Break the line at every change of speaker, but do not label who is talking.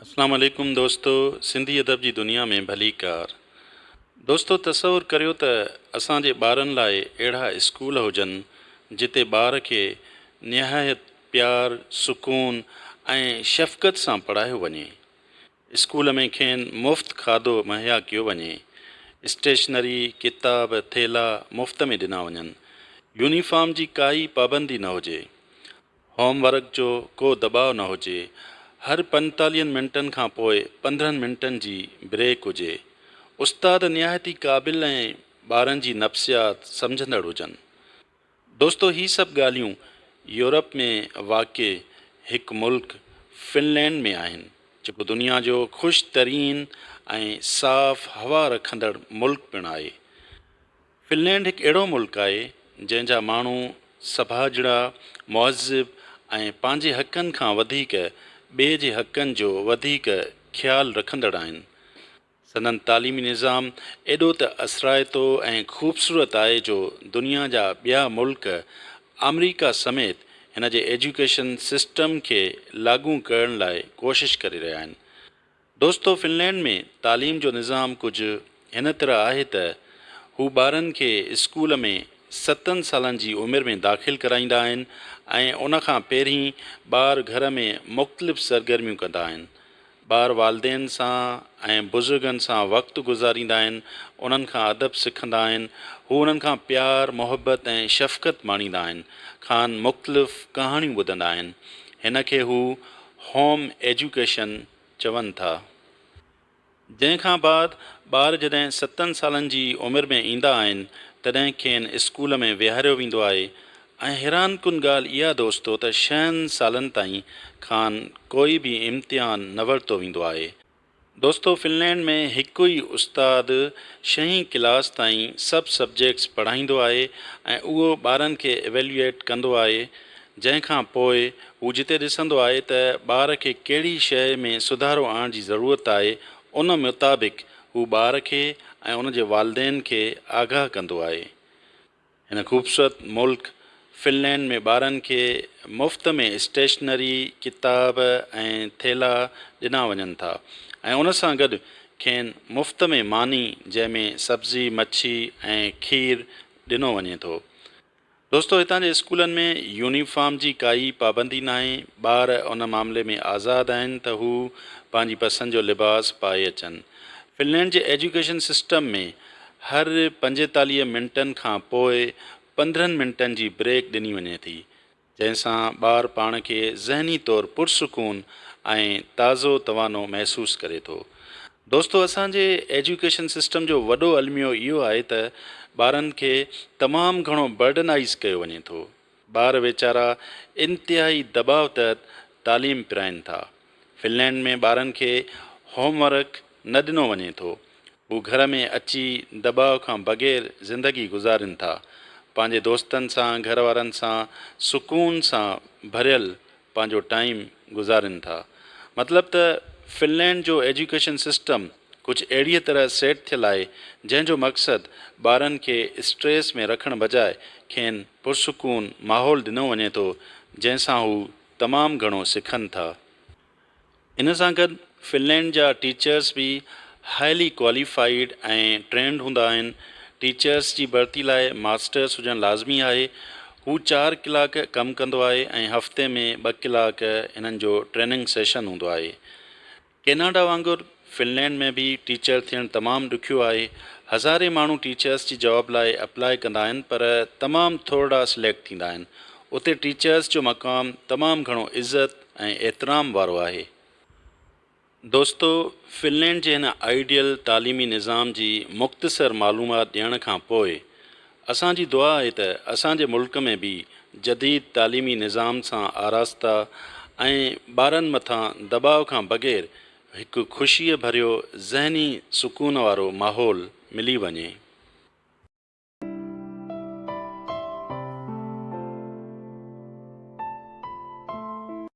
اسلام عليڪم دوستو سنڌي ادب جي دنيا ۾ ڀليڪار دوستو تصور ڪريو ته اسان جي ٻارن لاء اهڙا اسڪول هجن جتي ٻار کي نهايت پيار سڪون ۽ شفقت سان پڙهايو وڃي اسڪول ۾ کين مفت کاڌو مهيا ڪيو وڃي اسٽيشنري ڪتاب ٿيلها مفت ۾ ڏنا وڃن يونيفارم جي ڪائي پابندي نه هجي هوم ورڪ جو ڪو دٻاء نه هجي، هر پنجتاليهن منٽن کان پوء 15 منٽن جي بريڪ هجي، استاد نهايت ئي قابل ۽ ٻارن جي نفسيات سمجهندڙ هجن. دوستو هي سڀ ڳالهيون يورپ ۾ واقع هڪ ملڪ فنلينڊ ۾ آهن جيڪو دنيا جو خوش ترين ۽ صاف هوا رکندڙ ملڪ پڻ آهي. فنلينڊ هڪ اهڙو ملڪ آهي، جنهن جا ماڻهو سٻاجهڙا، مهذب ۽ پنهنجي حقن کان وڌيڪ ٻئي جي حقن جو وڌيڪ خيال رکندڙ آهن. سندن تعليمي نظام ايڏو ته اثرائتو ۽ خوبصورت آهي جو دنيا جا ٻيا ملڪ آمريڪا سميت هن جي ايجوڪيشن سسٽم کي لاڳو ڪرڻ لاء ڪوشش ڪري رهيا آهن. دوستو فنلينڊ ۾ تعليم جو نظام ڪجهه هن طرح آهي ته هو ٻارن کي اسڪول ۾ ستن سالن جي عمر ۾ داخل ڪرائيندا آهن ۽ ان کان پهرين ٻار گهر ۾ مختلف سرگرميون ڪندا آهن. ٻار والدين سان ۽ بزرگن سان وقت گذاريندا آهن، انهن کان ادب سکندا آهن، هو انهن کان پيار، محبت ۽ شفقت ماڻيندا آهن، کانئن مختلف ڪهاڻيون ٻڌندا آهن. هن کي هو هوم ايجوڪيشن چون ٿا. جنهن کان بعد ٻار جڏهن ستن سالن جي عمر ۾ ايندا آهن تڏهن کين اسڪول ۾ ويهاريو ويندو آهي ۽ حيران ڪن ڳالهه اها دوستو ته ڇهن سالن تائين کان ڪوئي به امتحان نه ورتو ويندو آهي. دوستو فنلينڊ ۾ هڪ ئي استاد ڇهين ڪلاس تائين سڀ سبجيڪٽس پڙهائيندو آهي ۽ اهو ٻارن کي ايويليوئيٽ ڪندو آهي جنهن کان پوء هو جتي ڏسندو آهي ته ٻار کي ڪهڙي شيء ۾ سڌارو آڻڻ جي ضرورت آهي ان مطابق هو ٻار کي ۽ ان جي والدين کي آگاهه ڪندو آهي. هن خوبصورت ملڪ فنلينڊ ۾ ٻارن کي مفت ۾ اسٽيشنري، ڪتاب ۽ ٿيلها ڏنا وڃن ٿا ۽ ان سان گڏ کين مفت ۾ ماني جنهن ۾ سبزي، مڇي ۽ کير ڏنو وڃي ٿو. دوستو هتان جي اسڪولن ۾ يونيفارم جي ڪائي پابندي ناهي، ٻار ان معاملي ۾ آزاد آهن ته هو پنهنجي پسند جو لباس پائي اچن. فنلينڊ جي ايجوڪيشن سسٽم ۾ هر 45 منٽن کان پوء 15 منٽن جي بريڪ ڏني وڃي ٿي، جنهن سان ٻار پاڻ کي ذهني طور پرسڪون ۽ تازو توانو محسوس ڪري ٿو. دوستو اسان جي ايجوڪيشن سسٽم جو وڏو الميو اهو آهي ته ٻارن کي تمام گهڻو برڊنائيز ڪيو وڃي ٿو. ٻار ويچارا انتهائي دٻاء تحت تعليم پرائين ٿا. فنلينڊ ۾ ٻارن کي هوم ورڪ نه ڏنو وڃي ٿو. هو گهر ۾ اچي دٻاء کان بغير زندگي گذارين ٿا. پنهنجي دوستن سان گهر وارن سان سڪون سان ڀريل پنهنجو ٽائيم گذارين ٿا. مطلب ته فنلينڊ جو ايجوڪيشن سسٽم ڪجهه اهڙيء طرح سيٽ ٿيل آهي جنهن جو مقصد ٻارن کي اسٽريس ۾ رکڻ بجاء کين پرسڪون ماحول ڏنو وڃي ٿو جنهن سان هو تمام گهڻو سکن ٿا. ان سان گڏ فنلينڊ جا ٽيچرس به هائلي ڪواليفائيڊ ۽ ٽرينڊ هوندا آهن. ٽيچرس جي ڀرتي لاء ماسٽرس هجڻ لازمي آهي. هو چار ڪلاڪ ڪم ڪندو آهي ۽ هفتي ۾ ٻه ڪلاڪ هنن جو ٽريننگ سيشن هوندو آهي. ڪيناڊا وانگر فنلينڊ ۾ به ٽيچر ٿيڻ تمام ڏکيو آهي. هزارين ماڻهو ٽيچرس جي جاب لاء اپلاء ڪندا آهن پر تمام ٿورڙا سليڪٽ ٿيندا آهن. اتي ٽيچرس جو مقام تمام گهڻو عزت ۽ احترام وارو آهي. دوستو فنلينڊ جي هن آئيڊيل تعليمي نظام جي مختصر معلومات ڏيڻ کان پوء اسان جي دعا آهي ته اسان جي ملڪ ۾ به جديد تعليمي نظام سان آراسته ۽ ٻارن مٿان دٻاء کان بغير هڪ خوشيء ڀريو ذهني سڪون وارو ماحول ملي وڃي.